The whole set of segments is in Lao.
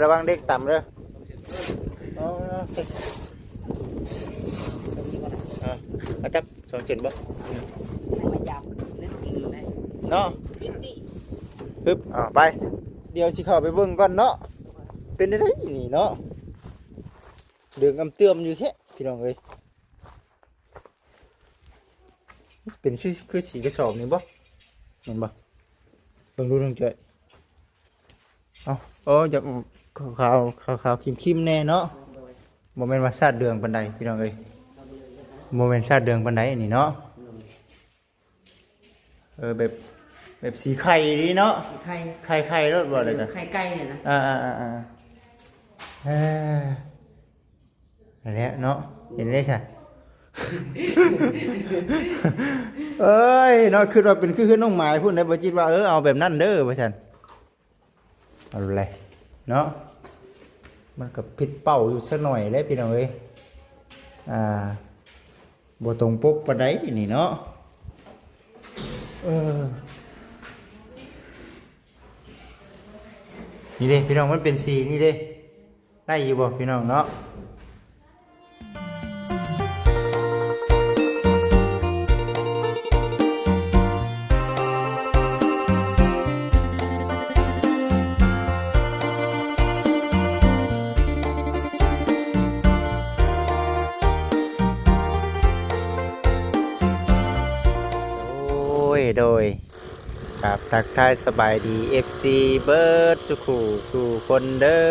ລະວັງເດັກຕຳເດີ. ເອົາ ເອົາຈັບສອງເສັ້ນບໍ່? ເນາະ ຮຶບ ເອົາໄປ. ດຽວຊິເຂົ້າໄປເບິ່ງກ່ອນເນາະ ເປັນຈັ່ງໃດນີ້ເນາະ. ເດືອງອຳເຕືອມຢູ່ແທ້ພີ່ນ້ອງເອີຍ. ເປັນຄື ຄືສີກະສອບນີ້ບໍ່? ແມ່ນບໍ່? ເບິ່ງດູນ້ອງຈ້ອຍ. ເອົາ ໂອ້ ຢາກຂາວ ຂາວ ຂາວຄິມໆແດ່ເນາະ. ບໍ່ແມ່ນວ່າຊາດເດືອງປານໃດພີ່ນ້ອງເອີຍ. ບໍ່ແມ່ນຊາດເດືອງປານໃດອັນນີ້ເນາະ. ເອີ ແບບ ແບບສີໄຂ່ດີເນາະ. ໄຂ່ ໄຂ່ ໄຂ່ໂລດບໍ່ ແລ້ວກໍໄຂ່ໄກ່ນີ້ນະ. ອ່າໆໆໆ ເອີ ນັ້ນແຫຼະເນາະ. ເຫັນໄດ້ຊະ ເອີຍເນາະ ຄິດວ່າເປັນຄືເຮືອນນ້ອງໝາຍພຸ້ນໄດ໋. ບໍ່ຈິດວ່າ ເອີ ເອົາແບບນັ້ນເດີວ່າຊັ້ນ. ເອົາແຫຼະເນາະ ມັນກໍຜິດເປົ້າຢູ່ຊະໜ້ອຍແຫຼະພີ່ນ້ອງເອີຍ. ອ່າ ບໍ່ຕົງປົກປານໃດນີ້ເນາະ. ເອີ ນີ້ເດ້ພີ່ນ້ອງ ມັນເປັນສີນີ້ເດ້. ໄດ້ຢູ່ບໍ່ພີ່ນ້ອງເນາະ? ໂອ້ຍ ໂດຍ ກາບທັກທາຍສະບາຍດີ ເອັຟຊີ ເບິດສູ່ຄູ່ສູ່ຄົນເດີ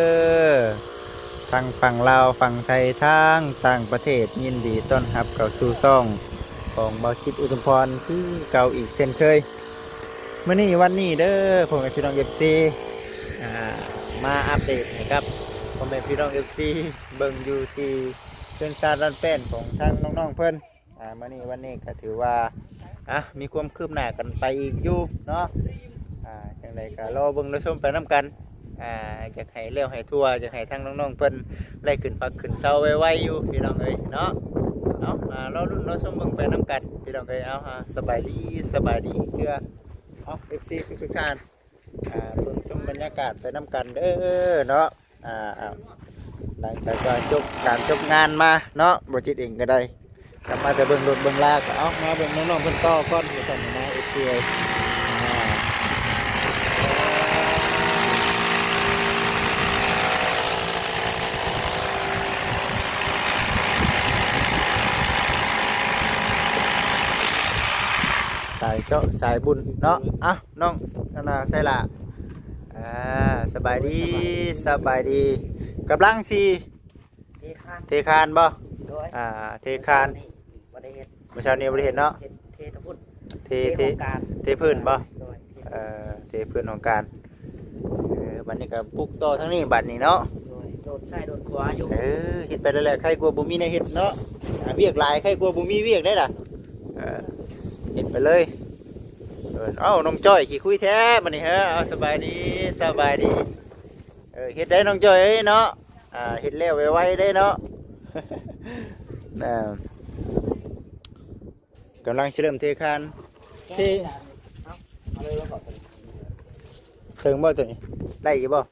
ທັງຝັ່ງລາວ ຝັ່ງໄທ ທັງຕ່າງປະເທດ ຍິນດີຕ້ອນຮັບເຂົ້າສູ່ຊ່ອງຂອງບ່າວຊິດ ອຸດມພອນ ຄືເກົ່າອີກເຊັ່ນເຄີຍ. ມື້ນີ້ວັນນີ້ເດີ ພໍ່ແມ່ພີ່ນ້ອງ ເອັຟຊີ ອ່າ ມາອັບເດດໃຫ້ກັບພໍ່ແມ່ພີ່ນ້ອງ ເອັຟຊີ ເບິ່ງຢູ່ທີ່ເຮືອນຊານລານແປ້ນຂອງທາງນ້ອງໆເພິ່ນ. ອ່າ ມື້ນີ້ວັນນີ້ກໍຖືວ່າ ອ່ະ ມີຄວາມຄືບໜ້າກັນໄປອີກຢູ່ເນາະ. ອ່າ ຈັ່ງໃດກໍລໍເບິ່ງລໍຊົມໄປນຳກັນ. ອ່າ ຢາກໃຫ້ແລ້ວໃຫ້ທົ່ວ ຢາກໃຫ້ທາງນ້ອງໆເພິ່ນໄດ້ຂຶ້ນພັກຂຶ້ນເຊົາໄວໆຢູ່ພີ່ນ້ອງເອີຍເນາະ. ເອົາ ອ່າ ລໍລຸ້ນລໍຊົມເບິ່ງໄປນຳກັນພີ່ນ້ອງເອີຍ. ເອົາ ອ່າ ສະບາຍດີ ສະບາຍດີອີກເທື່ອ. ເອົາ ເອັຟຊີ ທຸກໆທ່ານ ອ່າ ເບິ່ງຊົມບັນຍາກາດໄປນຳກັນເດີເນາະ. ອ່າ ອ່າ ຫຼັງຈາກວ່າຈົບການຈົບງານມາເນາະ ບໍ່ຈິດເອງກໍໄດ້ກັບມາແຕ່ເບິ່ງລົດເບິ່ງລາ ກໍເອົາມາເບິ່ງນ້ອງໆເພິ່ນຕໍ່ກ່ອນ ວ່າຊັ້ນນະ ເອັຟຊີ ເອີຍ. ສາຍເຈາະສາຍບຸນເນາະ. ອ່ະ ນ້ອງ ອັນນ່າ ໃສລະ? ອ່າ ສະບາຍດີ ສະບາຍດີ. ກຳລັງຊິເທຄານ ເທຄານບໍ່? ໂດຍ ອ່າ ເທຄານ. ມື້ເຊົ້ານີ້ບໍ່ໄດ້ເຮັດ ມື້ເຊົ້ານີ້ບໍ່ໄດ້ເຮັດເນາະ. ເທ ເທແຕ່ພຸ້ນ ເທ ເທ ເທໂຄງການ ເທພື້ນບໍ່? ໂດຍ ເອີ ເທພື້ນໂຄງການ. ເອີ ບັດນີ້ກໍປຸກຕໍ່ທາງນີ້ບັດນີ້ເນາະ. ໂດຍ ໂດດຊ້າຍໂດດຂວາຢູ່. ເອີ ເຮັດໄປແລ້ວແຫຼະ ໄຄກວ່າບໍ່ມີແນວເຮັດເນາະ. ອ່າ ວຽກຫຼາຍ ໄຄກວ່າບໍ່ມີວຽກໄດ໋ລະ. ເອີ ເຮັດໄປເລີຍ. ເອີ ເອົ້າ ນ້ອງຈ້ອຍຂີ້ຄຸຍແທ້ບັດນີ້ເຮີ. ເອົາ ສະບາຍດີ ສະບາຍດີ. ເອີ ເຮັດໄດ້ນ້ອງຈ້ອຍເອີຍເນາະ. ອ່າ ເຮັດແລ້ວໄວໆເດ້ເນາະ. ອ່າ ກຳລັງຊິເລີ່ມເທຄານ ເທ ເຖິງບໍ່ໂຕນີ້? ໄດ້ຢູ່ບໍ່?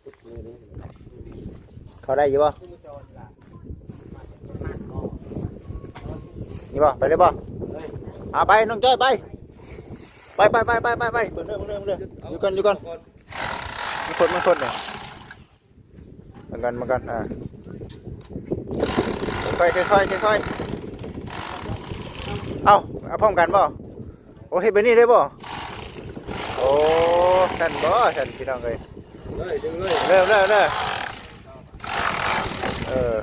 ເຂົ້າໄດ້ຢູ່ບໍ່? ນີ້ບໍ່? ໄປເລີຍບໍ່? ເອົາໄປ ນ້ອງຈ້ອຍໄປ. ໄປ ໄປ ໄປ ໄປ ໄປ ເບິ່ງເດີ ເບິ່ງເດີ ເບິ່ງເດີ. ຢູ່ກ່ອນ ຢູ່ກ່ອນ ມັນຄົນ ມັນຄົນນີ້. ມາກ່ອນ ມາກ່ອນ ອ່າ ຄ່ອຍໆ ຄ່ອຍໆ ຄ່ອຍໆ. ເອົ້າ ເອົາພ້ອມກັນບໍ່? ໂອ້ ເຮັດແບບນີ້ໄດ້ບໍ່? ໂອ້ ຊັ້ນບໍ່ ຊັ້ນພີ່ນ້ອງເອີຍ. ເລີ່ມ ເລີ່ມ ເລີ່ມ ເລີ່ມ. ເອີ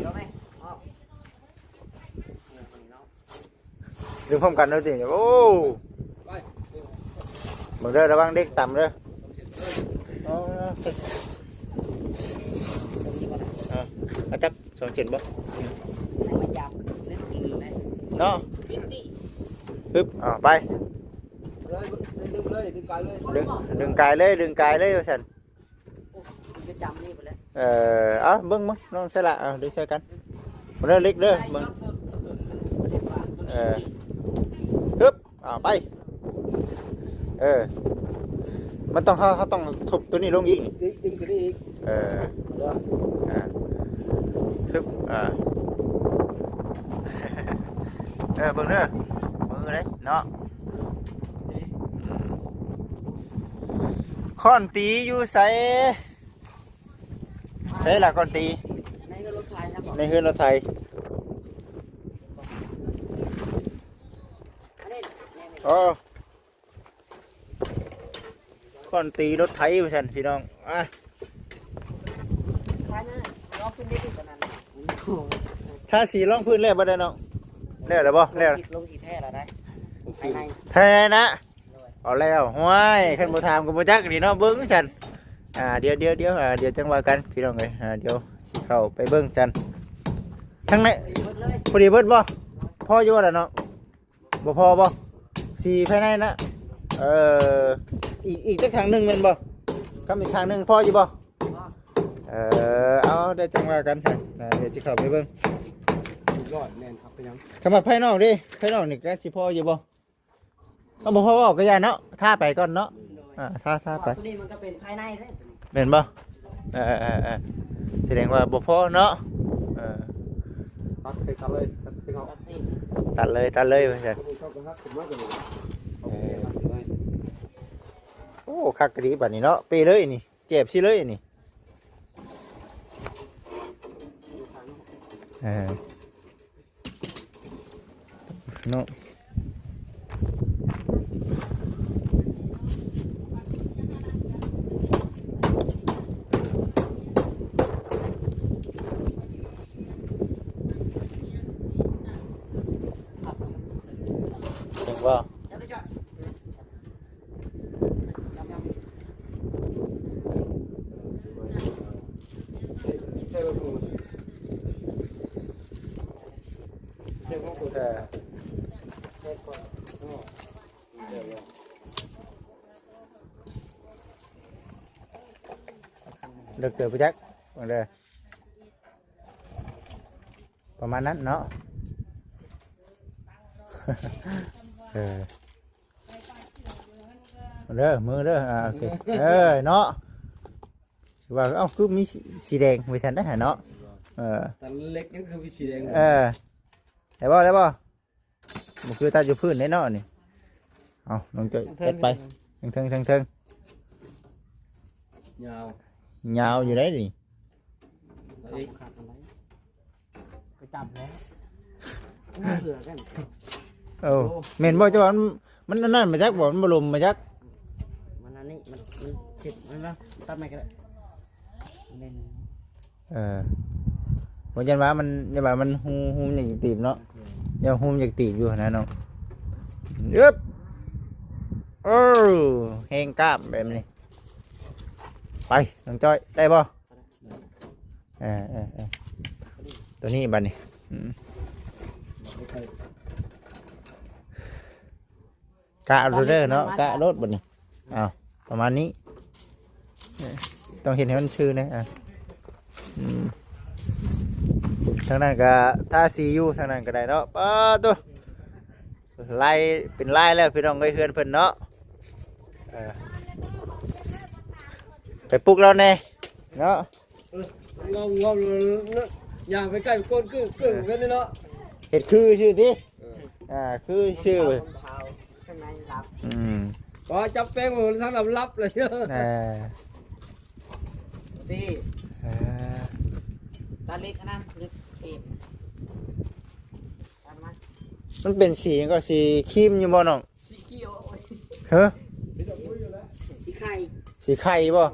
ດຶງພ້ອມກັນເດີຕິ. ໂອ້ ເບິ່ງເດີ ລະວັງເດັກຕຳເດີ. ເອົາ ເອົາຈັບສອງເສັ້ນບໍ່? ເນາະ ຮຶບ ເອົາໄປ ດຶງ ດຶງກາຍເລີຍ ດຶງກາຍເລີຍວ່າຊັ້ນ. ເອີ ເອົາເບິ່ງ ເບິ່ງ ນ້ອງໃສ່ລະ ເອົາດຶງໃສ່ກັນ. ເດີ ເລັກເດີ ເບິ່ງ ເອີ ຮຶບ ເອົາໄປ. ເອີ ມັນຕ້ອງ ເຮົາ ເຮົາຕ້ອງທຸບຕົວນີ້ລົງອີກ ດຶງ ດຶງຕົວນີ້ອີກ. ເອີ ອ່າ ຊຶບ ອ່າ ເອີ ເບິ່ງເດີ ມືເດ້ເນາະ ຄ້ອນຕີຢູ່ໃສ? ໃສລະຄ້ອນຕີ? ໃນເຮືອນລົດໄຖນະ ໃນເຮືອນລົດໄຖ. ອໍ ຄ້ອນຕີລົດໄຖວ່າຊັ້ນພີ່ນ້ອງ. ອ່ະ ທາສີລອງພື້ນແລ້ວບໍ່ໄດ້ນ້ອງ? ແລ້ວແລ້ວບໍ່? ແລ້ວ ລົງສີແທ້ແລ້ວໄດ໋ ລົງສີ ພາຍໃນ ແທ້ນະ. ໂດຍ ເອົາແລ້ວ ຫ້ວຍ ຄັນບໍ່ຖາມກໍບໍ່ຈັກນີ້ເນາະ. ເບິ່ງຊັ້ນ ອ່າ ດຽວ ດຽວ ດຽວ ອ່າ ດຽວຈັ່ງວ່າກັນພີ່ນ້ອງເອີຍ. ອ່າ ດຽວຊິເຂົ້າໄປເບິ່ງຊັ້ນ ທາງໃນ ພໍດີເບິດບໍ່? ພໍຢູ່ບໍ່ລະເນາະ? ບໍ່ພໍບໍ່? ສີພາຍໃນນະ. ເອີ ອີກ ອີກຈັກຖັງໜຶ່ງແມ່ນບໍ່? ຄຳອີກຖັງໜຶ່ງພໍຢູ່ບໍ່? ເອີ ເອົາ ດຽວຈັ່ງວ່າກັນຊັ້ນ. ອ່າ ດຽວຊິເຂົ້າໄປເບິ່ງ ຮ້ອຍແມ່ນຄັບ ເປັນຫຍັງ? ຄຳວ່າພາຍນອກເດ້ ພາຍນອກນີ້ກະຊິພໍຢູ່ບໍ່? ກໍບໍ່ພໍເວົ້າກໍຢ່າເນາະ ທາໄປກ່ອນເນາະ. ອ່າ ທາ ທາໄປ ຕົວນີ້ມັນກໍເປັນພາຍໃນເດ້ ແມ່ນບໍ່? ເອີ ເອີ ເອີ ເອີ ສະແດງວ່າບໍ່ພໍເນາະ. ເອີ ຕັດເລີຍ ຕັດເລີຍ ຕັດເລີຍ ຕັດເລີຍ ຕັດເລີຍວ່າຊັ້ນ. ໂອ້ ຄັກອີ່ຫຼີບາດນີ້ເນາະ ເປເລີຍນີ້ ແຈບຊິເລີຍນີ້. ເອີ ເນາະ ເຫັນບໍ່? ເອີ ເລິກເຕີບໄປຈັກ ເບິ່ງເດີ ປະມານນັ້ນເນາະ. ເອີ ເດີ ມືເດີ ອ່າ ໂອເຄ ເອີ ເນາະ ຊິວ່າ ເອົ້າ ຄືມີສີ ສີແດງວ່າຊັ້ນໄດ໋ຫັ້ນເນາະ. ເອີ ຕັດເຫຼັກຍັງຄືມີສີແດງ ເອີ ໄດ້ບໍ່ ໄດ້ບໍ່? ບໍ່ຄືຕັດຢູ່ພື້ນເດ້ເນາະນີ້. ເອົາ ນ້ອງຈ້ອຍ ຈັດໄປ ເທິງໆ ເທິງໆ ຍາວ ຍາວຢູ່ໄດ໋ນີ້. ໄປຈັບແລ້ວ ເຫຼືອກັນ. ໂອ້ ໂອ້ ແມ່ນບໍ່ ເຈົ້າວ່າມັນ ມັນອັນນັ້ນມາຈັກບໍ່ ມັນບໍ່ລົມມາຈັກ ມັນອັນນີ້ ມັນ ມັນເຈັບ ມັນວ່າ ຕັດໃໝ່ກໍໄດ້ ແມ່ນ. ເອີ ບໍ່ ຢ້ານວ່າມັນ ຢ້ານວ່າມັນຮູ ຮູມັນຢາກຕີບເນາະ. ໂອເຄ ຢ້ານຮູມັນຢາກຕີບຢູ່ຫັ້ນນະນ້ອງ. ເອີບ ເອີ ແຮງກ້າມແບບນີ້. ໄປ ນ້ອງຈ້ອຍ ໄດ້ບໍ່? ເອີ ເອີ ເອີ ຕົວນີ້ບັດນີ້ ອືມ ກະເດີເນາະ ກະໂລດບັດນີ້. ເອົາ ປະມານນີ້ ເອີ ຕ້ອງເຮັດໃຫ້ມັນຊື່ແດ່. ອ່ະ ອືມ ທາງນັ້ນກະທາສີຢູ່ ທາງນັ້ນກະໄດ້ເນາະ. ປາໂຕ ລາຍເປັນລາຍແລ້ວພີ່ນ້ອງເອີຍ ເຮືອນເພິ່ນເນາະ. ເອີ ໄປປຸກລາວແດ່ເນາະ. ເອີ ງອມໆ ຍ່າງໄປໃກ້ກົ້ນກຶ້ງໆ ເອີ ເປັນເນາະ ເຮັດຄືຊື່ຕິ. ເອີ ອ່າ ຄືຊື່ ຂ້າງໃນຫຼັບ ອືມ ພໍຈັບແປ້ງ ທາງຫຼັບໆ ເລີຍ. ເອີ ຕີ ເອີ ຕາເລັກອັນນັ້ນ ເລັກເອງ ຕາມມາ ມັນເປັນສີຫຍັງກໍ ສີຄຣີມຢູ່ບໍ່ນ້ອງ? ສີຂຽວ ຮະ? ສີໄຂ່ ສີໄຂ່ບໍ່?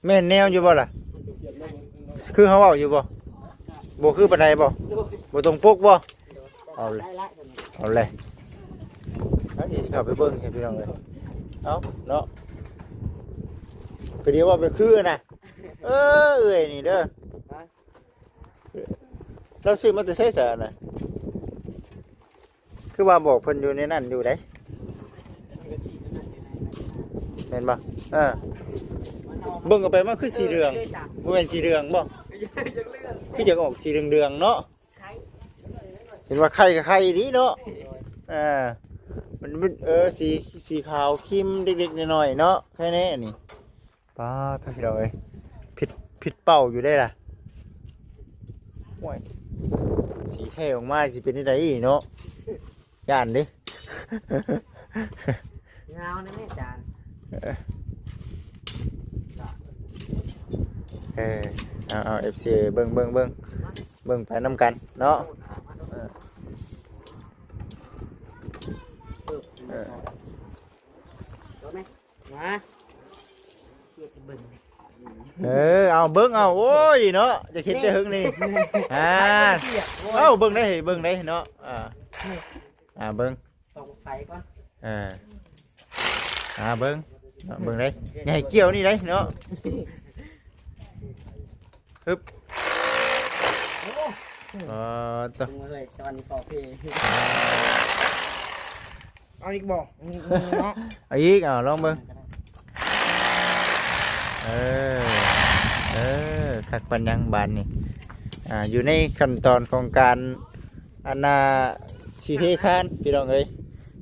ແມ່ນແນວຢູ່ບໍ່ລະ? ຄືເຮົາເວົ້າຢູ່ບໍ່? ບໍ່ຄືປານໃດບໍ່? ບໍ່ຕົງປົກບໍ່? ເອົາເລີຍ ເອົາເລີຍ ອັນນີ້ຊິເຂົ້າໄປເບິ່ງໃຫ້ພີ່ນ້ອງເອີຍ. ເອົາເນາະ ກໍດຽວວ່າໄປຄືນະ. ເອີ ເອື້ອຍນີ້ເດີ ລາວຊື້ມາແຕ່ໃສຊະນະ? ຄືວ່າບອກເພິ່ນຢູ່ໃນນັ້ນຢູ່ໃດ ແມ່ນບໍ່? ເອີ ເບິ່ງເອົາໄປ ມັນຄືສີເຫຼືອງ ບໍ່ແມ່ນສີເຫຼືອງບໍ່? ຄືຢາກອອກສີເຫຼືອງໆ ເນາະ. ເຫັນວ່າໄຂ່ກໍໄຂ່ດີເນາະ. ເອີ ມັນ ມັນ ເອີ ສີ ສີຂາວຄຣີມເລັກໆ ນ້ອຍໆ ເນາະ ໄຂ່ແນ່ນີ້. ປາດ ພີ່ນ້ອງເອີຍ ຜິດ ຜິດ ຜິດເປົ້າຢູ່ເດ້ລະ. ໂອ້ຍ ສີແທ້ອອກມາຊິເປັນຈັ່ງໃດເນາະ? ຢ້ານເດ້. ຍາວນະແມ່ຈານ. ເອີ ເອີ ເອົາ ເອົາ ເອັຟຊີ ເບິ່ງ ເບິ່ງ ເບິ່ງ ເບິ່ງໄປນຳກັນເນາະ. ເອີ ເອີ ມາ ສຽດໃຫ້ເບິ່ງ. ເອີ ເອົາເບິ່ງເອົາ. ໂອ້ຍເນາະ ຈະເຮັດແຕ່ເຫິງນີ້. ອ່າ ເອົາເບິ່ງໄດ້ ເບິ່ງໄດ້ເນາະ. ອ່າ ອ່າ ເບິ່ງ ສ່ອງໄຟກ່ອນ. ເອີ ອ່າ ເບິ່ງເນາະ ເບິ່ງໄດ້. ຢ່າໃຫ້ກ່ຽວນີ້ໄດ້ເນາະ. ຮຶບ. ໂອ້ ເອີ ໂຕ ເອີຍ ສອນນີ້ພໍເພ. ເອົາອີກບໍ່? ເນາະ ເອົາອີກ. ເອົາ ລອງເບິ່ງ. ເອີ ເອີ ຄັກປານຫຍັງບາດນີ້. ອ່າ ຢູ່ໃນຂັ້ນຕອນຂອງການ ອັນນ່າ ຊິເທຄານ ພີ່ນ້ອງເອີຍ.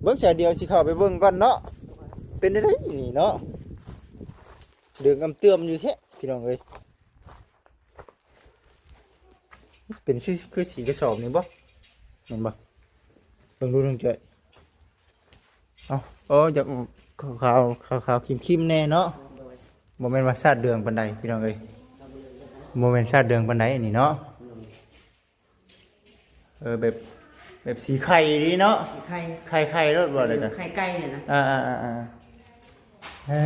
ເບິ່ງຊະ ດຽວຊິເຂົ້າໄປເບິ່ງກ່ອນເນາະ. ເປັນຈັ່ງໃດນີ້ເນາະ? ເຫຼືອງອຳເຕືອມຢູ່ແທ້ ພີ່ນ້ອງເອີຍ. ເປັນຄື ຄືສີກະສອບນີ້ບໍ່? ແມ່ນບໍ່? ເບິ່ງດູນ້ອງຈ້ອຍ. ເອົ້າ ໂອ້ ຢາກຂາວ ຂາວ ຂາວຄິມໆແດ່ເນາະ. ບໍ່ແມ່ນວ່າຊາດເຫຼືອງປານໃດ ພີ່ນ້ອງເອີຍ. ບໍ່ແມ່ນຊາດເຫຼືອງປານໃດອັນນີ້ເນາະ. ເອີ ແບບ ແບບສີໄຂ່ດີເນາະ. ສີໄຂ່ ໄຂ່ ໄຂ່ໂລດບໍ່? ໄຂ່ໄກ່ນີ້ນະ. ອ່າໆໆ ເອີ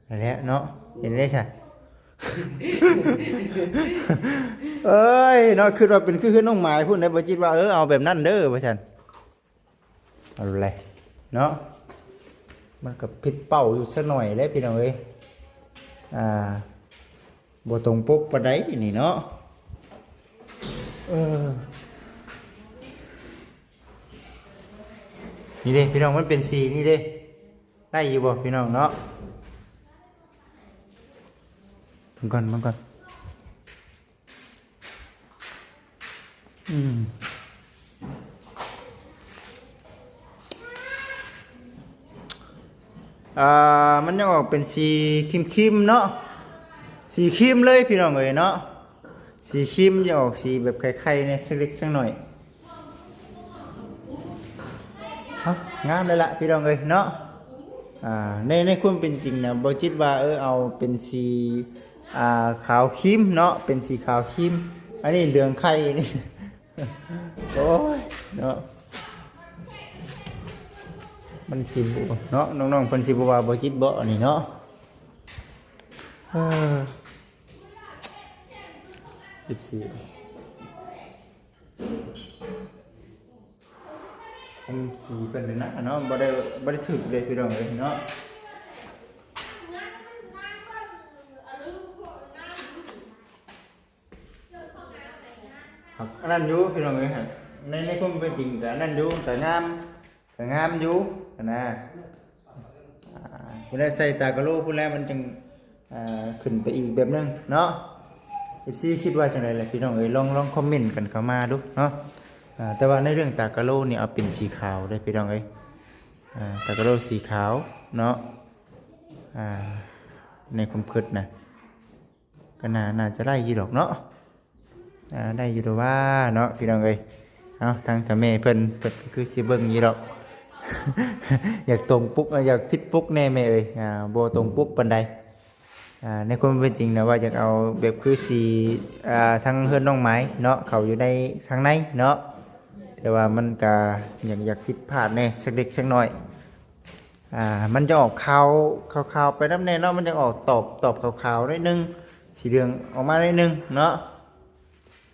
ນັ້ນແຫຼະເນາະ ເຫັນໄດ້ຊະ. ເອີຍເນາະ ຄິດວ່າເປັນຄືເຮືອນນ້ອງໝາຍພຸ້ນໄດ໋ ບໍ່ຈິດວ່າ ເອີ ເອົາແບບນັ້ນເດີ ວ່າຊັ້ນ. ເອົາແຫຼະເນາະ ມັນກໍຜິດເປົ້າຢູ່ສັກໜ້ອຍແຫຼະ ພີ່ນ້ອງເອີຍ. ອ່າ ບໍ່ຕົງປົກປານໃດນີ້ເນາະ. ເອີ ນີ້ເດ້ ພີ່ນ້ອງ ມັນເປັນສີນີ້ເດ້. ໄດ້ຢູ່ບໍ່ພີ່ນ້ອງເນາະ? ເບິ່ງກ່ອນ ເບິ່ງກ່ອນ. ອືມ ອ່າ ມັນຍັງອອກເປັນສີຄຣີມໆເນາະ, ສີຄຣີມເລີຍພີ່ນ້ອງເອີຍເນາະ. ສີຄຣີມຈະອອກສີແບບໄຂ່ໆແດ່ ສັກເລັກສັກໜ້ອຍ. ເອົ້າ ງາມເລີຍລະພີ່ນ້ອງເອີຍເນາະ. ອ່າ ໃນ ໃນຄວາມເປັນຈິງນະ ບໍ່ຈິດວ່າ ເອີ ເອົາເປັນສີ ອ່າ ຂາວຄຣີມເນາະ, ເປັນສີຂາວຄຣີມ. ອັນນີ້ເຫຼືອງໄຂ່ນີ້ ໂອ້ຍເນາະ, ມັນຊິບໍ່ເນາະ, ນ້ອງໆເພິ່ນຊິບໍ່ວ່າບໍ່ຈິດບໍ່ ອັນນີ້ເນາະ. ເອີ ສິບສີ່ ອັນສີເພິ່ນນີ້ນະເນາະ, ບໍ່ໄດ້ ບໍ່ໄດ້ຖືກເດ້ພີ່ນ້ອງເອີຍເນາະ. ອັນນັ້ນຢູ່ພີ່ນ້ອງເອີຍ, ໃນ ໃນຄວາມເປັນຈິງກະອັນນັ້ນຢູ່, ກະງາມ ກະງາມຢູ່ຫັ້ນນະ. ອ່າ ຜູ້ໃດໃສ່ຕາກະໂຫຼພຸ້ນແຫຼະ ມັນຈຶ່ງ ອ່າ ຂຶ້ນໄປອີກແບບໜຶ່ງເນາະ. ເອັຟຊີຄິດວ່າຈັ່ງໃດລະພີ່ນ້ອງເອີຍ? ລອງ ລອງຄອມເມັນກັນເຂົ້າມາດູເນາະ. ອ່າ ແຕ່ວ່າໃນເລື່ອງຕາກະໂຫຼນີ້ ເອົາເປັນສີຂາວເດີ້ພີ່ນ້ອງເອີຍ. ອ່າ ຕາກະໂຫຼສີຂາວເນາະ. ອ່າ ໃນຄວາມຄິດນະ ກໍໜ້າ ໜ້າຈະໄດ້ຢູ່ດອກເນາະ. ອ່າ ໄດ້ຢູ່ດອກວ່າເນາະ ພີ່ນ້ອງເອີຍ. ເອົາ ທາງຕາແມ່ເພິ່ນ ເພິ່ນກໍຄືຊິເບິ່ງຢູ່ດອກ. ຢາກຕົງປົກ ຢາກຜິດປົກແດ່ແມ່ເອີຍ, ອ່າ ບໍ່ຕົງປົກປານໃດ. ອ່າ ໃນຄວາມເປັນຈິງນະ ວ່າຢາກເອົາແບບຄືສີ ອ່າ ທາງເຮືອນນ້ອງໝາຍເນາະ ເຂົ້າຢູ່ໃນທາງໃນເນາະ, ແຕ່ວ່າມັນກະຍັງຢາກຜິດພາດແດ່ ສັກເລັກສັກໜ້ອຍ. ອ່າ ມັນຈະອອກຂາວ ຂາວໆໄປນຳແດ່ເນາະ, ມັນຈະອອກຕອບ ຕອບຂາວໆໜ້ອຍໜຶ່ງ, ສີເຫຼືອງອອກມາໜ້ອຍໜຶ່ງເນາະ.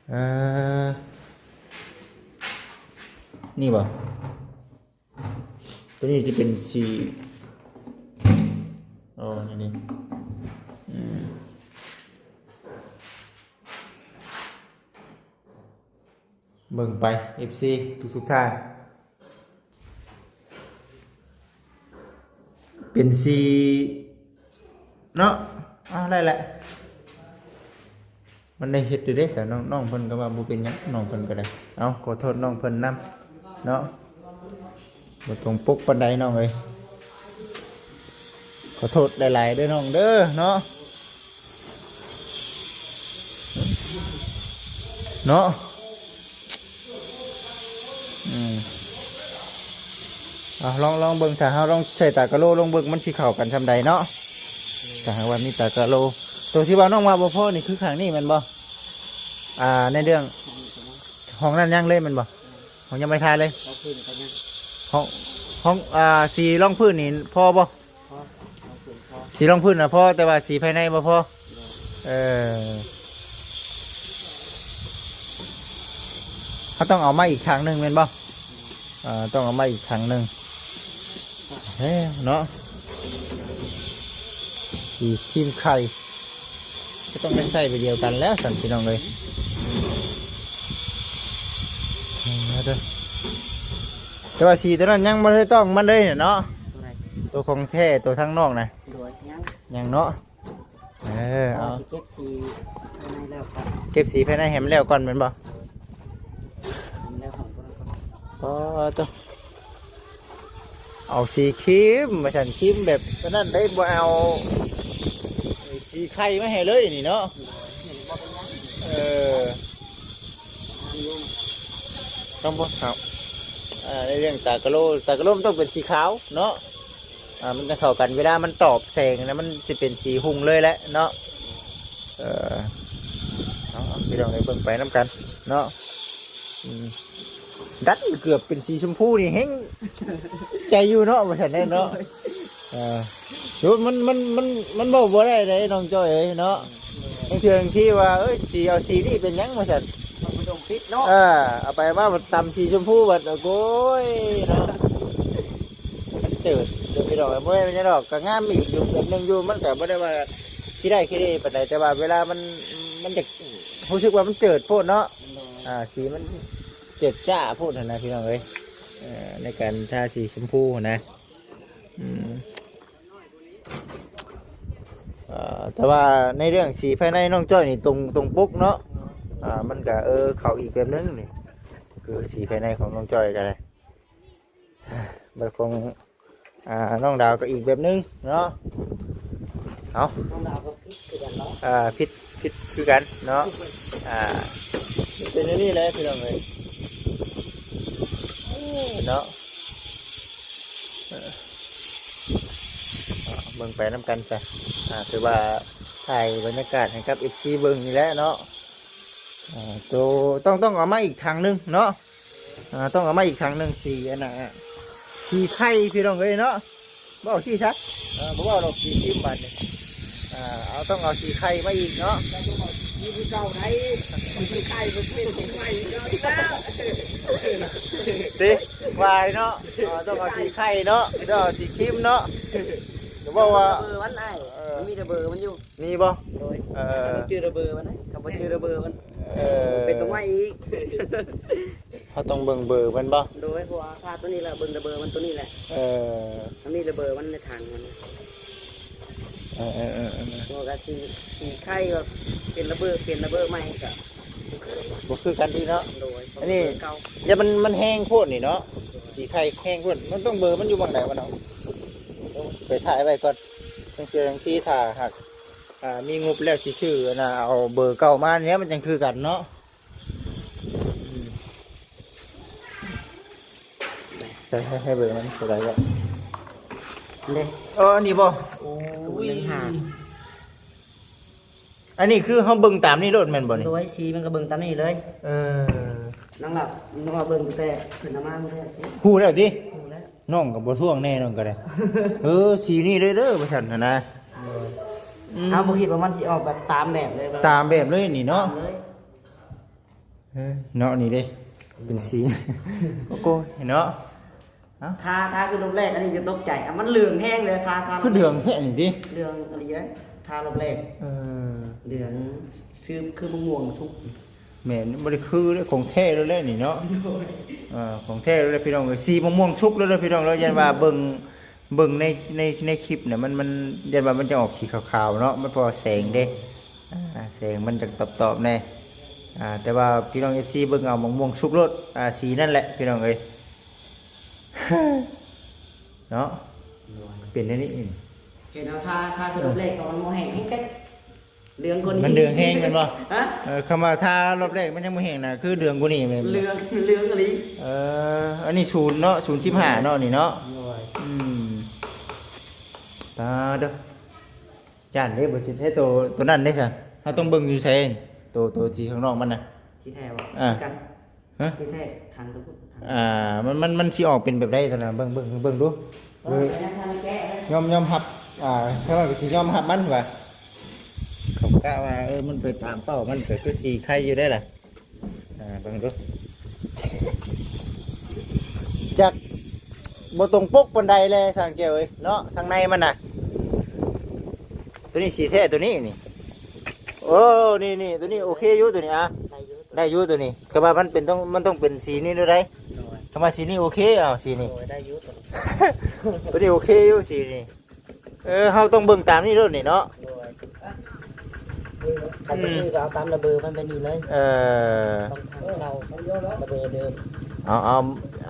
ເອີ ນີ້ບໍ່? ຕົວນີ້ຈະເປັນສີ ໂອ້ ນີ້ ນີ້ ອືມ ເບິ່ງໄປ ເອັຟຊີ ທຸກໆທ່ານ. ເປັນສີເນາະ. ອ່າ ໄດ້ແຫຼະ, ມັນໄດ້ເຮັດຢູ່ເດ້ຊະ. ນ້ອງ ນ້ອງເພິ່ນກໍວ່າບໍ່ເປັນຫຍັງ, ນ້ອງເພິ່ນກໍໄດ້. ເອົາ ຂໍໂທດນ້ອງເພິ່ນນຳເນາະ, ບໍ່ຕົງປົກປານໃດນ້ອງເອີຍ. ຂໍໂທດຫຼາຍໆເດີນ້ອງເດີເນາະ. ເນາະ ອືມ ເອົາ ລອງ ລອງເບິ່ງ ຖ້າເຮົາລອງໃສ່ຕາກະໂຫຼລອງເບິ່ງ ມັນຊິເຂົ້າກັນສ່ຳໃດເນາະ. ຖ້າຫາກວ່າມີຕາກະໂຫຼ ໂຕທີ່ວ່ານ້ອງວ່າບໍ່ພໍນີ້ ຄືຂ້າງນີ້ແມ່ນບໍ່? ອ່າ ໃນເລື່ອງຫ້ອງນັ້ນຍັງເລີຍແມ່ນບໍ່? ຫ້ອງຍັງບໍ່ໄດ້ທາເລີຍ? ຫ້ອງ ຫ້ອງ ອ່າ ສີລອງພື້ນນີ້ພໍບໍ່? ພໍ ລອງພື້ນພໍ ສີລອງພື້ນນະພໍ ແຕ່ວ່າສີພາຍໃນບໍ່ພໍ. ໂດຍ ເອີ ເຮົາຕ້ອງເອົາມາອີກຖັງໜຶ່ງແມ່ນບໍ່? ເອີ ຕ້ອງເອົາມາອີກຖັງໜຶ່ງ. ເອີ ເນາະ ສີຄຣີມໄຂ່ ກໍຕ້ອງໄດ້ໃຊ້ໃບດຽວກັນແລ້ວຊັ້ນ ພີ່ນ້ອງເອີຍ. ເອີ ເດີ ແຕ່ວ່າສີຕົວນັ້ນຍັງບໍ່ໄດ້ຕ້ອງມັນເລີຍເນາະ. ຕົວໃດ? ຕົວຂອງແທ້ ຕົວທາງນອກນະ. ໂດຍ ຍັງ ຍັງເນາະ. ເອີ ເອົາ ຊິເກັບສີພາຍໃນແລ້ວກ່ອນ ເກັບສີພາຍໃນໃຫ້ມັນແລ້ວກ່ອນແມ່ນບໍ່? ໂດຍ ໃຫ້ມັນແລ້ວກ່ອນ. ອໍ ໂຕ ເອົາສີຄຣີມວ່າຊັ້ນ ຄຣີມແບບອັນນັ້ນໄດ້ ບໍ່ເອົາສີໄຂ່ມາໃຫ້ເລີຍນີ້ເນາະ. ເອີ ຕ້ອງບໍ່ເອົາ ອ່າ ໃນເລື່ອງຕາກະໂຫຼ ຕາກະໂຫຼມັນຕ້ອງເປັນສີຂາວເນາະ. ອ່າ ມັນຈະເຂົ້າກັນ ເວລາມັນຕອບແສງນະ ມັນຊິເປັນສີຮຸ່ງເລີຍແຫຼະເນາະ. ເອີ ເອົາ ເອົາ ພີ່ນ້ອງໄດ້ເບິ່ງໄປນຳກັນເນາະ. ອືມ ດັນເກືອບເປັນສີຊົມພູນີ້ແຮງໃຈຢູ່ເນາະ ວ່າຊັ້ນເນາະ. ເອີ ໂອ້ ມັນ ມັນ ມັນ ມັນເວົ້າບໍ່ໄດ້ເດ້ນ້ອງຈ້ອຍເອີຍເນາະ. ບາງເທື່ອບາງທີວ່າ ເອີຍ ສີ ເອົາສີນີ້ເປັນຫຍັງ ວ່າຊັ້ນ ມັນບໍ່ຕົງຕິດເນາະ. ເອີ ເອົາໄປມາບັດຕຳສີຊົມພູບັດ ໂອ້ຍເນາະ. ມັນເຈີດເດີພີ່ນ້ອງ ບໍ່ແມ່ນຫຍັງດອກ ກໍງາມອີກຢູ່ແບບໜຶ່ງຢູ່ ມັນກໍບໍ່ໄດ້ວ່າຂີ້ຮ້າຍຂີ້ເລປານໃດ ແຕ່ວ່າເວລາມັນ ມັນຈະຮູ້ສຶກວ່າມັນເຈີດໂພດເນາະ. ອ່າ ສີມັນເຈີດຈ້າໂພດຫັ້ນນະ ພີ່ນ້ອງເອີຍ ເອີ ໃນການທາສີຊົມພູຫັ້ນນະ. ອືມ ເອີ ແຕ່ວ່າໃນເລື່ອງສີພາຍໃນນ້ອງຈ້ອຍນີ້ຕົງ ຕົງປົກເນາະ. ອ່າ ມັນກະ ເອີ ເຂົ້າອີກແບບໜຶ່ງນີ້ ຄືສີພາຍໃນຂອງນ້ອງຈ້ອຍກະໄດ້ ບັດຂອງ ອ່າ ນ້ອງດາວກໍອີກແບບໜຶ່ງເນາະ. ເອົາ ນ້ອງດາວກໍຜິດຄືກັນເນາະ. ອ່າ ຜິດ ຜິດຄືກັນເນາະ. ອ່າ ເປັນແນວນີ້ແຫຼະພີ່ນ້ອງເອີຍ ເນາະ. ເອີ ເບິ່ງໄປນຳກັນຊະ. ອ່າ ຖືວ່າຖ່າຍບັນຍາກາດໃຫ້ກັບເອັຟຊີເບິ່ງນີ້ແຫຼະເນາະ. ອ່າ ໂຕ ຕ້ອງ ຕ້ອງເອົາມາອີກຖັງໜຶ່ງເນາະ. ອ່າ ຕ້ອງເອົາມາອີກຖັງໜຶ່ງ ສີອັນນ່າ ສີໄຂ່ພີ່ນ້ອງເອີຍເນາະ. ບໍ່ເອົາສີສັດ ເອີ ບໍ່ເວົ້າດອກ ສີຄຣີມບາດນີ້. ອ່າ ເອົາ ຕ້ອງເອົາສີໄຂ່ມາອີກເນາະ. ເຈົ້າຕ້ອງເອົາສີຄືເກົ່າໄດ໋ ສີໄຂ່ມັນເປັນສີໃໝ່ອີກແລ້ວ ຕິ ວ່າເນາະ. ເອີ ຕ້ອງເອົາສີໄຂ່ເນາະ ຕ້ອງເອົາສີຄຣີມເນາະ. ກໍບອກວ່າ ເບີມັນອ້າຍ ເອີ ມັນມີແຕ່ເບີມັນຢູ່. ມີບໍ່? ໂດຍ ເອີ ຕ້ອງຈື່ແຕ່ເບີມັນນະ ຄັນບໍ່ຈື່ແຕ່ເບີມັນ ເອີ ເປັນຕົວໃໝ່ອີກ. ເຮົາຕ້ອງເບິ່ງເບີມັນບໍ່? ໂດຍ ເພາະວ່າຖ້າຕົວນີ້ລະ ເບິ່ງແຕ່ເບີມັນຕົວນີ້ແຫຼະ. ເອີ ມັນມີແຕ່ເບີມັນໃນຖັງມັນ. ເອີໆໆໆ ເພາະວ່າກະສີ ສີໄຂ່ກໍປ່ຽນລະເບີ ປ່ຽນລະເບີໃໝ່ກໍບໍ່ຄືກັນຕິເນາະ. ໂດຍ ອັນນີ້ ເພາະເບີເກົ່າ ຢ່າ ມັນ ມັນແຮງໂພດນີ້ເນາະ. ສີໄຂ່ແຮງໂພດ ມັນຕ້ອງເບີມັນຢູ່ໝ່ອງໃດວະເນາະ? ໄປຖ່າຍໄວ້ກ່ອນ ຈັ່ງເທື່ອຈັ່ງທີ ຖ້າຫາກ ອ່າ ມີງົບແລ້ວຊິຊື້ອັນນ່າ ເອົາເບີເກົ່າມານີ້ ມັນຈັ່ງຄືກັນເນາະ. ໃຫ້ ໃຫ້ ໃຫ້ເບິ່ງມັນຕົວໃດກໍ ເດ້ ເອີ ອັນນີ້ບໍ່? ໂອ້ຍ ສູນໜຶ່ງຫ້າ ອັນນີ້ຄືເຮົາເບິ່ງຕາມນີ້ໂລດແມ່ນບໍ່ນີ້? ໂດຍ ສີມັນກໍເບິ່ງຕາມນີ້ເລີຍ. ເອີ ນາງລາວ ນ້ອງລາວເບິ່ງຕັ້ງແຕ່ເພິ່ນເອົາມາມື້ແລກ ຮູ້ແລ້ວຕິ? ຮູ້ແລ້ວ ນ້ອງກໍບໍ່ທ້ວງແນ່ ນ້ອງກໍໄດ້ ເອີ ສີນີ້ເດີ ເດີ ວ່າຊັ້ນຫັ້ນນະ. ໂດຍ ອືມ ເຮົາບໍ່ຄິດວ່າມັນຊິອອກແບບຕາມແບບເລີຍ ຕາມແບບເລີຍນີ້ເນາະ ຕາມເລີຍ. ເອີ ເນາະ ນີ້ເດ້ ເປັນສີ ໂອ້ໂກຍເນາະ. ເອົ້າ ທາ ທາຄືລົບແລກ ອັນນີ້ຈະຕົກໃຈ ອ່ະ ມັນເຫຼືອງແຮງເລີຍ ທາ ທາ ຄືເຫຼືອງແທ້ນີ້ຕິ ເຫຼືອງອີ່ຫຼີເດ້ ທາລົບແລກ. ເອີ ເຫຼືອງ ຄື ຄືມະມ່ວງສຸກ. ແມ່ນ ບໍ່ໄດ້ຄືເດ້ ຂອງແທ້ເລີຍແຫຼະນີ້ເນາະ. ໂດຍ ເອີ ຂອງແທ້ເລີຍພີ່ນ້ອງເອີຍ ສີມະມ່ວງສຸກເລີຍພີ່ນ້ອງເອີຍ. ຢ້ານວ່າເບິ່ງ ເບິ່ງໃນ ໃນ ໃນຄລິບນະ ມັນ ມັນ ຢ້ານວ່າມັນຈະອອກສີຂາວໆເນາະ ມັນເພາະວ່າແສງເດ້ ອ່າ ແສງມັນຈະຕອບໆແດ່. ອ່າ ແຕ່ວ່າພີ່ນ້ອງເອັຟຊີເບິ່ງເອົາ ມະມ່ວງສຸກໂລດ ອ່າ ສີນັ້ນແຫຼະພີ່ນ້ອງເອີຍ ເນາະ. ໂດຍ ເປັນແນວນີ້ ເຫັນເອົາ ທາ ທາຄືລົບແລກ ຕອນມັນບໍ່ແຫ້ງ ແຮງແຕກ ເຫຼືອງກວ່ານີ້ ມັນເຫຼືອງແຮງແມ່ນບໍ່? ຮະ? ເອີ ຄຳວ່າທາລອບແລກມັນຍັງບໍ່ແຫ້ງນະ ຄືເຫຼືອງກວ່ານີ້ແມ່ນບໍ່? ເຫຼືອງ ເຫຼືອງອີ່ຫຼີ. ເອີ ອັນນີ້ສູນເນາະ ສູນສິບຫ້າເນາະ ນີ້ເນາະ. ໂດຍ. ອືມ ຕາເດີ ຢ້ານເດ້ ບໍ່ຊິແທ້ ໂຕ ໂຕນັ້ນເດ້ຊະ ເຮົາຕ້ອງເບິ່ງຢູ່ໃສ? ໂຕ ໂຕສີຂ້າງນອກມັນນະ ສີແທ້ບໍ່? ອ່າ ຄືກັນ. ຮະ? ທີ່แท้ ทางตะพุด ทาง อ่า มัน มัน มันสิออกเป็นแบบใด๋ตอนนั้น เบิ่ง เบิ่ง เบิ่งดู เออ เออ ยังทันแกะเลย ยอม ยอมรับ อ่า ถ้าว่าก็สิยอมรับมันว่า เขากะว่า เออ มันไปตามเป้า มันก็คือสิไคอยู่ได้ล่ะ อ่า เบิ่งดู จักบ่ตรงปกปานใด๋แล สร้างแก้วเอ้ย เนาะ ทางในมันน่ะ ตัวนี้สีแท้ ตัวนี้นี่ โอ้ นี่ นี่ ตัวนี้โอเคอยู่ ตัวนี้ อ่ะ ได้อยู่ ได้อยู่ตัวนี้ แต่ว่ามันเป็นต้อง มันต้องเป็นสีนี้ด้วยได๋ โดย คำว่าสีนี้โอเค เอาสีนี้ โดย ได้อยู่ตัวนี้ ตัวนี้โอเคอยู่สีนี้ เออ เฮาต้องเบิ่งตามนี้โลดนี่เนาะ โดย คันไปซื้อก็เอาตามระเบอร์มันไปนี่เลย เออ ต้องทางเก่าระเบอร์เดิม เอา เอา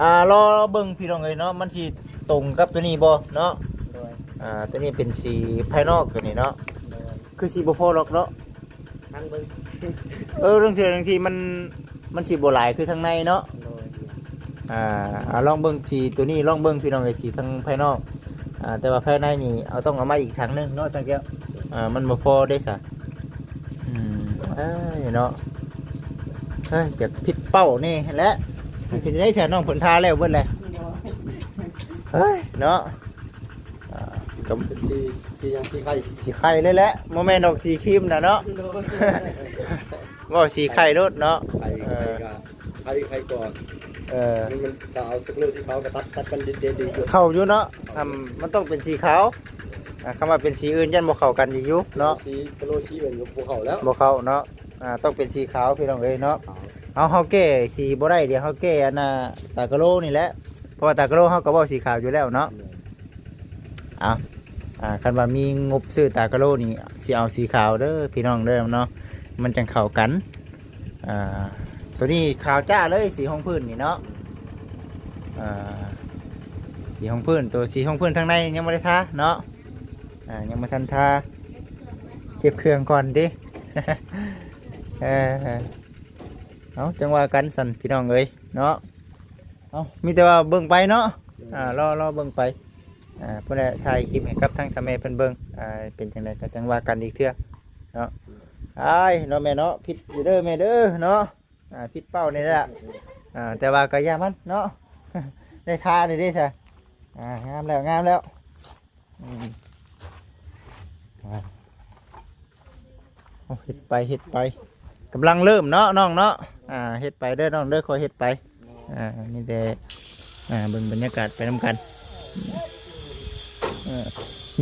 อ่า รอเบิ่งพี่น้องเอ้ยเนาะ มันสิตรงกับตัวนี้บ่เนาะ โดย อ่า ตัวนี้เป็นสีภายนอกตัวนี้เนาะ โดย คือสิบ่พอดอกเนาะ ลองเบิ่ง เออ ลางเทื่อ ลางทีมัน มันสิบ่หลายคือทางในเนาะ โดย อ่า อ่า ลองเบิ่งสีตัวนี้ ลองเบิ่งพี่น้องเอ้ย สีทางภายนอก อ่า แต่ว่าภายในนี่เอา ต้องเอามาอีกถังหนึ่งเนาะ ช่างแก้ว อ่า มันบ่พอเด้ซะ อืม เอ้ย เนาะ เฮ้ย อยากผิดเป้าแน่แหละ สิได้ซะ น้องเพิ่นทาแล้วเบิดแหละ เฮ้ย เนาะ ອ່າ ກໍ ເປັນສີ ສີຫຍັງ? ສີໄຂ່ ສີໄຂ່ເລີຍແຫຼະ ບໍ່ແມ່ນດອກສີຄຣີມນະເນາະ ໂດຍ ເວົ້າສີໄຂ່ໂລດເນາະ ໄຂ່ ເອີ ໄຂ່ກໍ ໄຂ່ ໄຂ່ກ່ອນ ເອີ ມັນ ມັນກໍເອົາສະໂກລສີຂາວກໍຕັດ ຕັດກັນເດັດໆຢູ່ ເຂົ້າຢູ່ເນາະ ເຂົ້າຢູ່ ອາ ມັນຕ້ອງເປັນສີຂາວ ອາ ຄຳວ່າເປັນສີອື່ນຢ້ານບໍ່ເຂົ້າກັນອີກຢູ່ເນາະ ສີກະໂລສີແມ່ນບໍ່ເຂົ້າແລ້ວ ບໍ່ເຂົ້າເນາະ ອາ ຕ້ອງເປັນສີຂາວພີ່ນ້ອງເອີຍເນາະ ຂາວ ເຮົາ ເຮົາແກ້ສີບໍ່ໄດ້ ດຽວເຮົາແກ້ອັນນ່າ ຕາກະໂລນີ້ແຫຼະ ເພາະວ່າຕາກະໂລເຮົາກໍເວົ້າສີຂາວຢູ່ແລ້ວເນາະ ແມ່ນ ເອົາ ອ່າ ຄັນວ່າມີງົບຊື້ຕາກະໂລນີ້ ຊິເອົາສີຂາວເດີພີ່ນ້ອງເດີເນາະ ມັນຈັ່ງເຂົ້າກັນ ອ່າ ໂຕນີ້ຂາວຈ້າເລີຍ ສີຮອງພື້ນນີ້ເນາະ ອ່າ ສີຮອງພື້ນ ໂຕສີຮອງພື້ນທາງໃນຍັງບໍ່ໄດ້ທາເນາະ ອ່າ ຍັງບໍ່ທັນທາ ເກັບເຄື່ອງກ່ອນຕິ ເອີ ເອົາ ຈັ່ງວ່າກັນຊັ້ນພີ່ນ້ອງເອີຍເນາະ ເອົາ ມີແຕ່ວ່າເບິ່ງໄປເນາະ ອ່າ ລໍ ລໍເບິ່ງໄປ ອ່າ ພຸ້ນແຫຼະ ຖ່າຍຄລິບໃຫ້ກັບທາງເຖົ້າແມ່ເພິ່ນເບິ່ງ ອ່າ ເປັນຈັ່ງໃດກໍຈັ່ງວ່າກັນອີກເທື່ອເນາະ ອ້າຍເນາະແມ່ເນາະ ຜິດຢູ່ເດີແມ່ເດີເນາະ ອ່າ ຜິດເປົ້ານີ້ແຫຼະ ອ່າ ແຕ່ວ່າກໍຢ່າມັນເນາະ ໄດ້ທານີ້ເດ້ຊະ ອ່າ ງາມແລ້ວ ງາມແລ້ວ ອືມ ອ່າ ເຮັດໄປ ເຮັດໄປ ກຳລັງເລີ່ມເນາະນ້ອງເນາະ ອ່າ ເຮັດໄປເດີນ້ອງເດີ ຄ່ອຍເຮັດໄປ ອ່າ ມີແຕ່ ອ່າ ເບິ່ງບັນຍາກາດໄປນຳກັນ ເອີ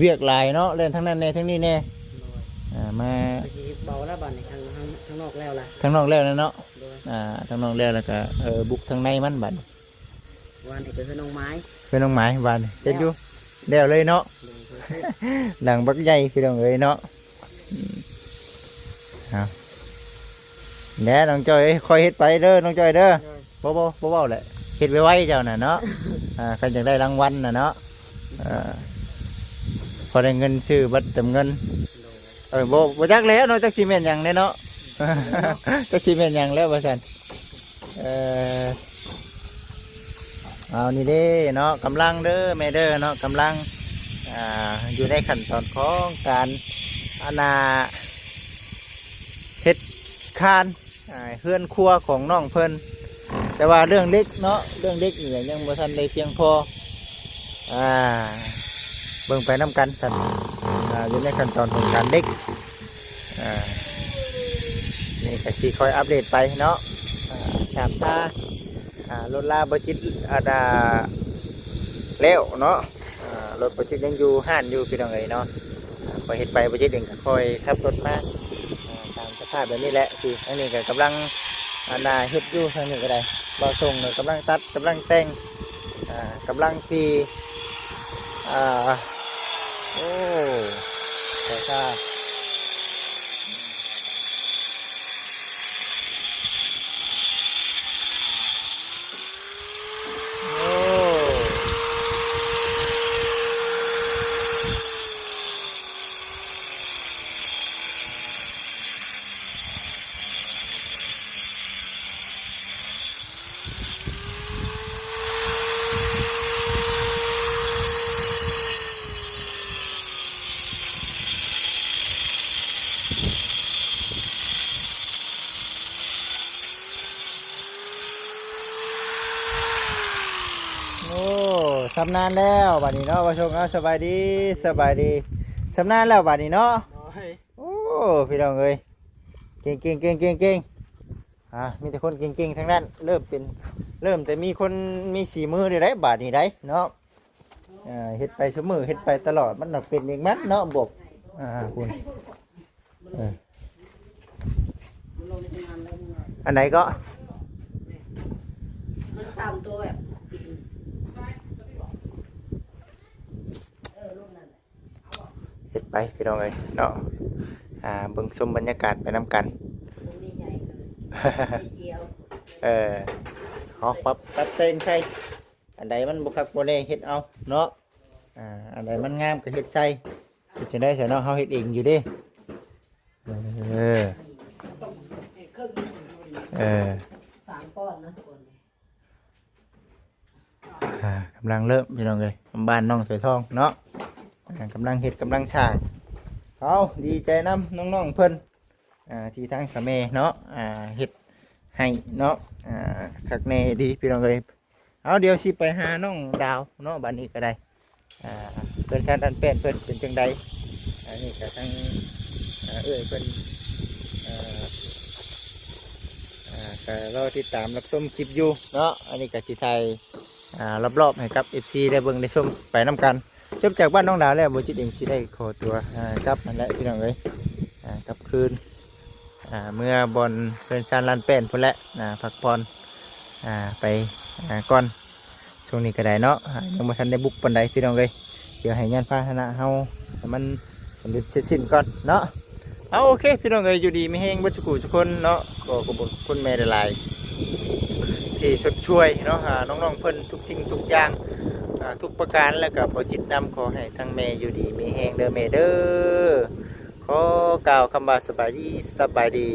ວຽກຫຼາຍເນາະ ແລ່ນທາງນັ້ນແດ່ ທາງນີ້ແດ່ ອ່າ ມາ ກໍຊິເຮັດເບົາແລ້ວບາດນີ້ ທາງ ທາງ ທາງນອກແລ້ວລະ ທາງນອກແລ້ວແລ້ວເນາະ ໂດຍ ອ່າ ທາງນອກແລ້ວ ແລ້ວກໍ ເອີ ບຸກທາງໃນມັນບາດນີ້ ວານນີ້ກໍຄືນ້ອງໄມ້ ຄືນ້ອງໄມ້ວານນີ້ ເຮັດຢູ່ ແລ້ວ ແລ້ວເລີຍເນາະ ໂດຍ ຫຼັງບັກໃຫຍ່ພີ່ນ້ອງເອີຍເນາະ ອືມ ເອົາ ແດ່ນ້ອງຈ້ອຍເອີຍ ຄ່ອຍເຮັດໄປເດີນ້ອງຈ້ອຍເດີ ໂດຍ ບໍ່ ບໍ່ ບໍ່ເວົ້າແຫຼະ ເຮັດໄວໆເຈົ້ານະເນາະ ອ່າ ຄັນຢາກໄດ້ລາງວັນນະເນາະ ເອີ ພໍໄດ້ເງິນຊື້ບັດເຕີມເງິນ ໂດຍ ເອີ ບໍ່ ບໍ່ຈັກແຫຼະເນາະ ຈັກຊິແມ່ນຫຍັງແຫຼະເນາະ ຈັກຊິແມ່ນຫຍັງແຫຼະວ່າຊັ້ນ ເອີ ເອົານີ້ເດ້ເນາະ ກຳລັງເດີແມ່ເດີເນາະ ກຳລັງ ອ່າ ຢູ່ໃນຂັ້ນຕອນຂອງການ ອັນນ່າ ເຮັດຄານ ອ່າ ເຮືອນຄົວຂອງນ້ອງເພິ່ນ ແຕ່ວ່າເລື່ອງເຫຼັກເນາະ ເລື່ອງເຫຼັກນີ້ຍັງບໍ່ທັນໄດ້ພຽງພໍ ອ່າ ເບິ່ງໄປນຳກັນຊັ້ນ ອ່າ ຢູ່ໃນຂັ້ນຕອນຂອງການເຫຼັກ ອ່າ ນີ້ກໍຊິຄ່ອຍອັບເດດໄປເນາະ ອ່າ ສາມຕາ ອ່າ ລົດລາບໍ່ຈິດ ອັນນ່າ ແລ້ວເນາະ ອ່າ ລົດບໍ່ຈິດຍັງຢູ່ຮ້ານຢູ່ພີ່ນ້ອງເອີຍເນາະ ອ່າ ຂ້ອຍເຮັດໄປບໍ່ຈິດເອງກໍຄ່ອຍຂັບລົດມາ ອ່າ ຕາມສະພາບແບບນີ້ແຫຼະ ທີ່ທາງນີ້ກໍກຳລັງ ອັນນ່າ ເຮັດຢູ່ທາງນີ້ກໍໄດ້ ບ່າວຊົງກໍກຳລັງຕັດ ກຳລັງແຕ່ງ ອ່າ ກຳລັງຊິ ອ່າ ໂອ້ ສາຍຕາ ໂອ້ ໂອ້ ຊຳນານແລ້ວບາດນີ້ເນາະ ບ່າວຊົງເນາະ. ສະບາຍດີ ສະບາຍດີ. ຊຳນານແລ້ວບາດນີ້ເນາະ. ໂດຍ. ໂອ້ ພີ່ນ້ອງເອີຍ ເກັ່ງໆໆໆ. ອ່າ ມີແຕ່ຄົນເກັ່ງໆທັງນັ້ນ. ເລີ່ມເປັນ ເລີ່ມແຕ່ມີຄົນມີສີມືໄດ້ໄດ໋ບາດນີ້ໄດ໋ເນາະ. ເອີ ເຮັດໄປຊຸມື້ ເຮັດໄປຕະຫຼອດ ມັນຕ້ອງເປັນເອງມັນເນາະ ບວກ ອ່າ ພຸ້ນ. ເອີ ອັນໃດເກາະ? ມັນສາມຕົວແບບ ເອີ ລູກນັ້ນແຫຼະ. ເຮັດໄປພີ່ນ້ອງເອີຍເນາະ. ອ່າ ເບິ່ງຊົມບັນຍາກາດໄປນຳກັນ. ຕົວນີ້ໃຫຍ່ເກີນ ເຈຍວ. ເອີ ເຮົາປັບ ປັບແຕ່ງໃສ່ ອັນໃດມັນບໍ່ຄັກບໍ່ແນ່ເຮັດເອົາເນາະ. ອ່າ ອັນໃດມັນງາມກໍເຮັດໃສ່. ເຮັດຈັ່ງໃດຊະເນາະ ເຮົາເຮັດເອງຢູ່ເດ້. ເອີ ເອີ ສາມກ້ອນນະທຸກຄົນ. ອ່າ ກຳລັງເລີ່ມພີ່ນ້ອງເອີຍ ບ້ານນ້ອງສາຍທອງເນາະ. ອ່າ ກຳລັງເຮັດກຳລັງສ້າງ. ເອົາ ດີໃຈນຳນ້ອງໆເພິ່ນ ອ່າ ທີ່ທາງຂະແມ່ເນາະ ອ່າ ເຮັດໃຫ້ເນາະ. ອ່າ ຄັກແນ່ດີພີ່ນ້ອງເອີຍ. ເອົາ ດຽວຊິໄປຫານ້ອງດາວເນາະ ບາດນີ້ກໍໄດ້. ອ່າ ເພື່ອນຊານອັນແປ້ນເພິ່ນເປັນຈັ່ງໃດ? ອັນນີ້ກໍທັງ ອ່າ ເອື້ອຍເພິ່ນ ອ່າ ອ່າ ກໍລໍຕິດຕາມຮັບຊົມຄລິບຢູ່ເນາະ. ອັນນີ້ກໍຊິຖ່າຍ ອ່າ ລອບໆໃຫ້ກັບເອັຟຊີໄດ້ເບິ່ງໄດ້ຊົມໄປນຳກັນ. ຈົບຈາກບ້ານນ້ອງດາວແລ້ວ ບໍ່ຈິດເອງຊິໄດ້ຂໍຕົວ ອ່າ ກັບຫັ້ນແຫຼະພີ່ນ້ອງເອີຍ. ອ່າ ກັບຄືນ ອ່າ ເມືອບ່ອນເຮືອນຊານລານແປ້ນພຸ້ນແຫຼະ ອ່າ ພັກຜ່ອນ ອ່າ ໄປ ອ່າ ກ່ອນ. ຊ່ວງນີ້ກໍໄດ້ເນາະ ອ່າ ຍັງບໍ່ທັນໄດ້ບຸກປານໃດພີ່ນ້ອງເອີຍ. ດຽວໃຫ້ຍານພາຫະນະເຮົາໃຫ້ມັນສຳເລັດເສັດສິ້ນກ່ອນເນາະ. ເອົາ ໂອເຄພີ່ນ້ອງເອີຍ ຢູ່ດີມີແຮງເບິດສູ່ຜູ້ສູ່ຄົນເນາະ. ກໍຂອບຄຸນແມ່ຫຼາຍໆ ທີ່ຊົດຊ່ວຍເນາະ ອ່າ ນ້ອງໆເພິ່ນທຸກສິ່ງທຸກຢ່າງ ອ່າ ທຸກປະການ ແລ້ວກໍບໍ່ຈິດນຳ. ຂໍໃຫ້ທັງແມ່ຢູ່ດີມີແຮງເດີແມ່ເດີ. ຂໍກ່າວຄຳວ່າສະບາຍດີ ສະບາຍດີ.